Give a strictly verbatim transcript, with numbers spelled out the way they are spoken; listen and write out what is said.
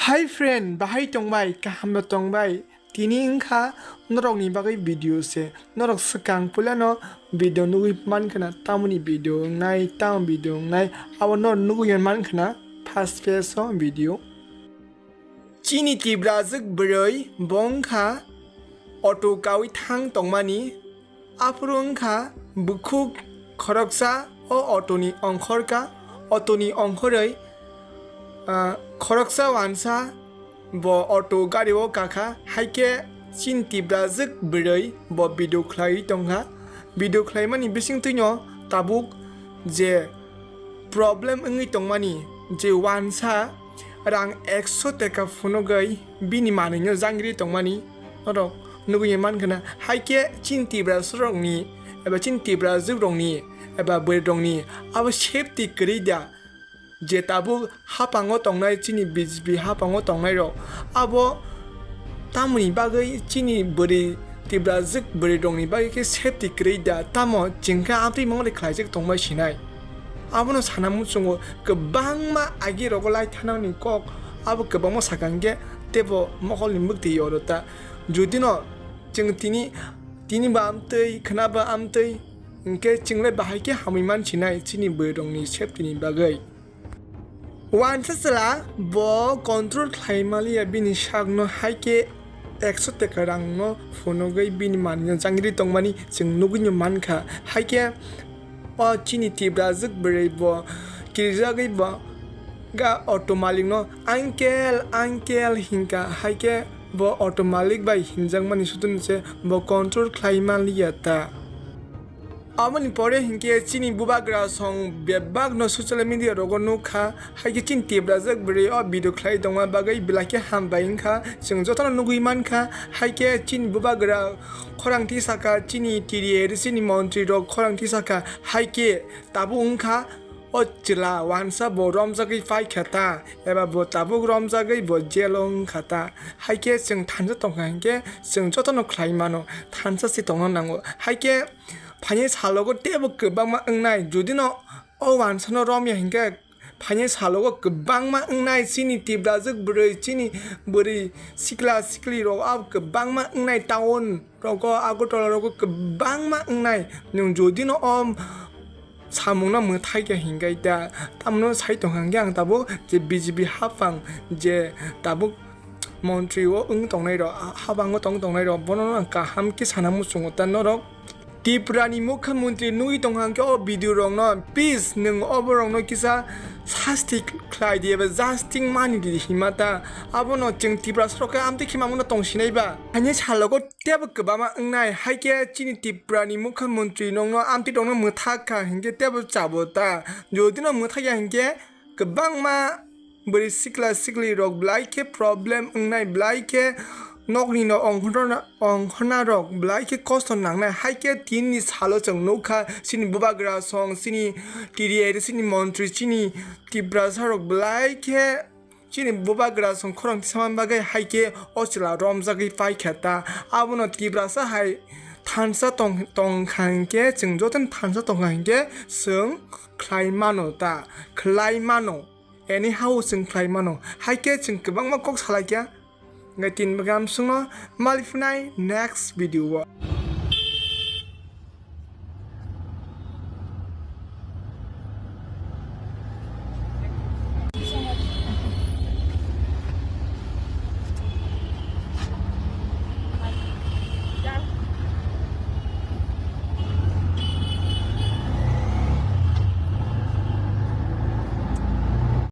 Hi friend, bahai tongbai, kaham no tongbai? Tini wngkha norokni bagwi video se. Norok swkang puilano video nugwi mankha na, tamoni video wngnai, tamo video wngnai, abo norok nugwi mankha na first phase o video. Chini Tiprajwk bwrwi bo wngkha auto kawi thang tongmani. Aphuru wngkha bukhuk khoroksa o auto ni ongkhorkha, auto ni ongkhorwi, ah, khoroksa wansa bo auto gari o kakha, haikhe chini Tiprajwk bwrwi bo video khlaiwi tongkha. Video khlaimani bisingtwino tabuk je problem wngwi tongmani, je wansa rang ekso teka phunugwi bini manwino jangri tongmani norok nugwi mankha na, haikhe chini Tiprasarokni eba chini Tiprajwkrokni eba bwrwirokni abo safety kwrwi da, je tabuk hapango tongnai, chini B J P hapango tongnairok abo tamoni bagwi chini bwrwi Tiprajwk bwrwirokni bagwi khe safety kwrwi da, tamo chwng khe amtwi mangri khlaijak tongbai sinai. Abono sana muchungo kwbangma agi rogo lai thanani kok abo kwbangma sakha hwnkhe teibo mokolni mwktwi oro ta. Judino chwng tini, tini bo amtwi, khwna bo amtwi, hwnkhe chwngle bahai khe hamwi mansinai chini bwrwirokni safety ni bagwi. Wansa chwla bo control khlai maliya bini sakno, haikhe ekso teka rangno phunugwi bini manwino jangri tongmani chwng nugwino mankha. Haikhe o chini Tiprajwk bwrwi bo kirijagwi bo ga auto malikno, "Uncle, uncle," hinkha. Haikhe bo auto malik bai hinjakmani sutunu se bo control khlai maliya ta. Aboni pore hinkhe chini bubagra song bebak no social media rogo nukha, haikhe chini Tiprajwk bwrwi o video khlai tongma bagwi belai khe hambai wngkha, chwng jotono nugwi mankha, haikhe chini bubagra khorang tisakha, chini T D A R C ni montri rok khorang tisakha, haikhe tabuk wngkha o chwla wansa bo romjagwi paikha ta, eba bo tabuk romjagwi bo jail o wngkha ta, haikhe chwng thansa tongkha hinkhe chwng jotono khlai mano, thansa se tongna nango, haikhe phaini salogo teibo kwbangma wngnai, judino o wansano romya hinkhe phaini salogo kwbangma wngnai, chini Tiprajwk bwrwi, chini bwrwi sikla sikli rok abo kwbangma wngnai, town rogo, Agartala rogo kwbangma wngnai. Nwng judino o samungno mwthai khe hinkhe ta, tamno sai tongkha hinkhe ang tabuk je B J P haphang je tabuk montri o wng tongnai rok, habango tong tongnai rok, bono no ang kaham khe sana muchungo ta norok. Tripura ni mukhyamantri nugwi tongkha hinkhe o video rok no, please nwng oborok no kisa sasti khlai di eba jasting mani di hima ta, abono chwng Tiprasa rok khe amtwi khe mamungno tong sinai ba. Haini salogo teibo kwbangma wngnai, haikhe chini Tripura ni mukhyamantri nokno amtwi tongno mwthak kha hinkhe teibo chabo ta. Jodino mwthakya hinkhe kwbangma bwrwi sikla sikli rok belai khe problem wngnai, belai khe nokni no ongkhorna, ongkhorna rok belai khe kosto nangnai. Haikhe tinini salo chwng nukha chini bubagra song, chini T D A R C ni montri, chini Tiprasa rok belai khe chini bubagra song khorang tisamani bagwi haikhe o chwla romjagwi paikha ta. Abono Tiprasa hai thansa tong, tongkha hinkhe, chwng jotono thansa tongkha hinkhe chwng khlai mano ta, khlai mano. Anyhow chwng khlai mano. Haikhe chwng kwbangma kok salaikha. Hwnkhe tini bagwi amsongno maliphinai next video o.